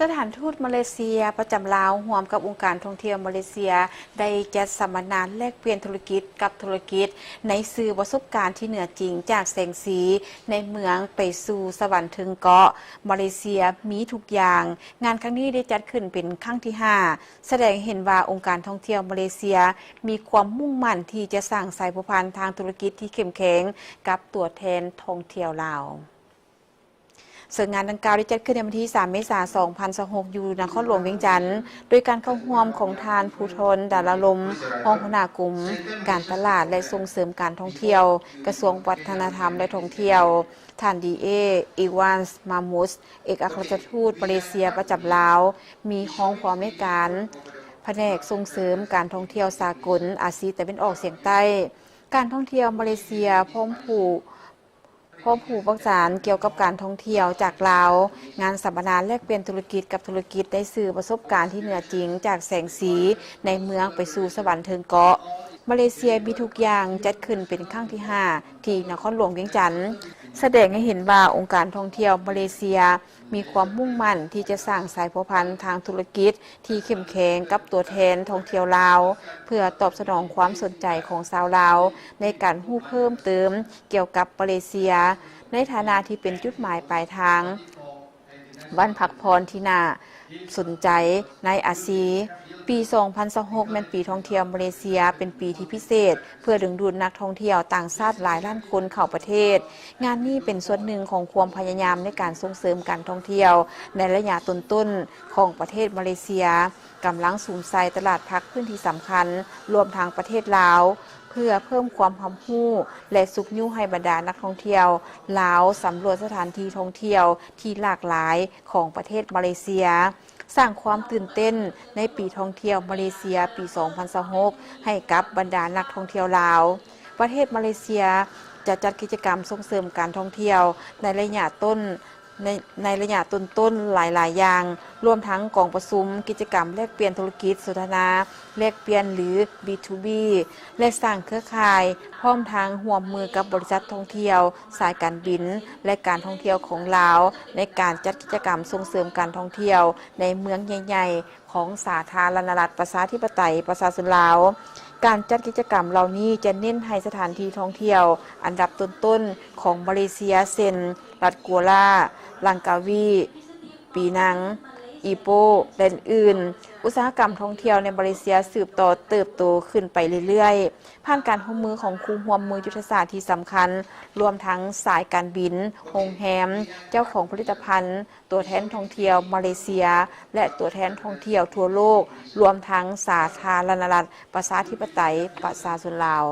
ສະຖານທູດມາເລເຊຍປະຈຳລາວ ຮ່ວມກັບອົງການທ່ອງທ່ຽວມາເລເຊຍ ໄດ້ຈັດສຳມະນາແລກປ່ຽນທຸລະກິດກັບທຸລະກິດ ໃນສື່ປະສົບການທີ່ເໜືອຈິງຈາກແສງສີໃນເມືອງໄປສູ່ສະຫວັນເທິງເກາະ. ມາເລເຊຍມີທຸກຢ່າງ. ງານຄັ້ງນີ້ໄດ້ຈັດຂຶ້ນເປັນຄັ້ງທີຫ້າ ສະແດງໃຫ້ເຫັນວ່າອົງການທ່ອງທ່ຽວມາເລເຊຍ ມີຄວາມມຸ່ງໝັ້ນທີ່ຈະສ້າງສາຍພົວພັນທາງທຸລະກິດທີ່ເຂັ້ມແຂງກັບຕົວແທນທ່ອງທ່ຽວລາວ. ເຊິ່ງງານດັ່ງກ່າວໄດ້ຈັດຂຶ້ນໃນວັນທີສາມ ເມສາ ສອງພັນຊາວຫົກ ຢູ່ນະຄອນຫຼວງວຽງຈັນ ໂດຍການເຂົ້າຮ່ວມຂອງທ່ານ ພູທອນ ດາລາລົມ ຮອງຫົວໜ້າກົມການຕະຫຼາດ ແລະ ສົ່ງເສີມການທ່ອງທ່ຽວ ກະຊວງວັດທະນະທຳ ແລະ ທ່ອງທ່ຽວ, ທ່ານ ດີເອ ອີວານ ມາມຸສ ເອກອັກຄະລັດຖະທູດມາເລເຊຍປະຈຳລາວ, ມີຮອງຜູ້ອຳນວຍການພະແນກສົ່ງເສີມການທ່ອງທ່ຽວສາກົນອາຊີຕາເວັນອອກສຽງໃຕ້, ການທ່ອງທ່ຽວມາເລເຊຍ ພ້ອມຜູ້ ພ້ອມຜູ້ປະສານກ່ຽວກັບການທ່ອງທ່ຽວຈາກລາວ, ງານສຳມະນາແລກປ່ຽນທຸລະກິດກັບທຸລະກິດ ໃນສື່ປະສົບການທີ່ເໜືອຈິງຈາກແສງສີໃນເມືອງໄປສູ່ສະຫວັນເທິງເກາະ. ມາເລເຊຍມີທຸກຢ່າງ ຈັດຂຶ້ນເປັນຄັ້ງທີຫ້າ ທີ່ນະຄອນຫຼວງວຽງຈັນ, ສະແດງໃຫ້ເຫັນວ່າອົງການທ່ອງທ່ຽວມາເລເຊຍ ມີຄວາມມຸ່ງໝັ້ນທີ່ຈະສ້າງສາຍພົວພັນທາງທຸລະກິດທີ່ເຂັ້ມແຂງກັບຕົວແທນທ່ອງທ່ຽວລາວ ເພື່ອຕອບສະໜອງຄວາມສົນໃຈຂອງຊາວລາວໃນການຮູ້ເພີ່ມເຕີມກ່ຽວກັບມາເລເຊຍ ໃນຖານະທີ່ເປັນຈຸດໝາຍປາຍທາງ ບ້ານພັກຜ່ອນທີ່ໜ້າສົນໃຈໃນອາຊີ. ປີສອງພັນຊາວຫົກ ແມ່ນປີທ່ອງທ່ຽວມາເລເຊຍ ເປັນປີທີ່ພິເສດ ເພື່ອດຶງດູດນັກທ່ອງທ່ຽວຕ່າງຊາດຫຼາຍລ້ານຄົນເຂົ້າປະເທດ. ງານນີ້ເປັນສ່ວນໜຶ່ງຂອງຄວາມພະຍາຍາມໃນການສົ່ງເສີມການທ່ອງທ່ຽວໃນໄລຍະຕົ້ນໆຂອງປະເທດມາເລເຊຍ, ກຳລັງສຸມໃສ່ຕະຫຼາດພັກພື້ນທີ່ສຳຄັນ, ລວມທັງປະເທດລາວ, ເພື່ອເພີ່ມຄວາມຮັບຮູ້ ແລະ ຊຸກຍູ້ໃຫ້ບັນດານັກທ່ອງທ່ຽວລາວສຳຫຼວດສະຖານທີ່ທ່ອງທ່ຽວທີ່ຫຼາກຫຼາຍຂອງປະເທດມາເລເຊຍ. ສ້າງຄວາມຕື່ນເຕັ້ນໃນປີທ່ອງທ່ຽວມາເລເຊຍປີສອງພັນຊາວຫົກ ໃຫ້ກັບບັນດານັກທ່ອງທ່ຽວລາວ. ປະເທດມາເລເຊຍຈະຈັດກິດຈະກຳສົ່ງເສີມການທ່ອງທ່ຽວໃນໄລຍະຕົ້ນ ໃນ ໃນໄລຍະຕົ້ນໆຫຼາຍໆຢ່າງ, ລວມທັງກອງປະຊຸມ, ກິດຈະກຳແລກປ່ຽນທຸລະກິດ, ສົນທະນາແລກປ່ຽນ ຫຼື ບີທູບີ ແລະ ສ້າງເຄືອຂ່າຍ, ພ້ອມທັງຮ່ວມມືກັບບໍລິສັດທ່ອງທ່ຽວ, ສາຍການບິນ ແລະ ການທ່ອງທ່ຽວຂອງລາວ ໃນການຈັດກິດຈະກຳສົ່ງເສີມການທ່ອງທ່ຽວໃນເມືອງໃຫຍ່ໆ ຂອງສາທາລະນະລັດ ປະຊາທິປະໄຕ ປະຊາຊົນລາວ. ການຈັດກິດຈະກຳເຫຼົ່ານີ້ຈະເນັ້ນໃຫ້ສະຖານທີ່ທ່ອງທ່ຽວອັນດັບຕົ້ນໆຂອງມາເລເຊຍ ເຊັ່ນ ລັດກົວລາ, ລັງກາວີ, ປີນັງ, ອີໂປ ແລະ ອື່ນໆ. ອຸດສາຫະກຳທ່ອງທ່ຽວໃນມາເລເຊຍສືບຕໍ່ເຕີບໂຕຂຶ້ນໄປເລື້ອຍໆ ຜ່ານການຮ່ວມມືຂອງຄູ່ຮ່ວມມືຍຸດທະສາດທີ່ສຳຄັນ, ລວມທັງສາຍການບິນ, ໂຮງແຮມ, ເຈົ້າຂອງຜະລິດຕະພັນ, ຕົວແທນທ່ອງທ່ຽວມາເລເຊຍ ແລະ ຕົວແທນທ່ອງທ່ຽວທົ່ວໂລກ, ລວມທັງສາທາລະນະລັດ ປະຊາທິປະໄຕ ປະຊາຊົນລາວ.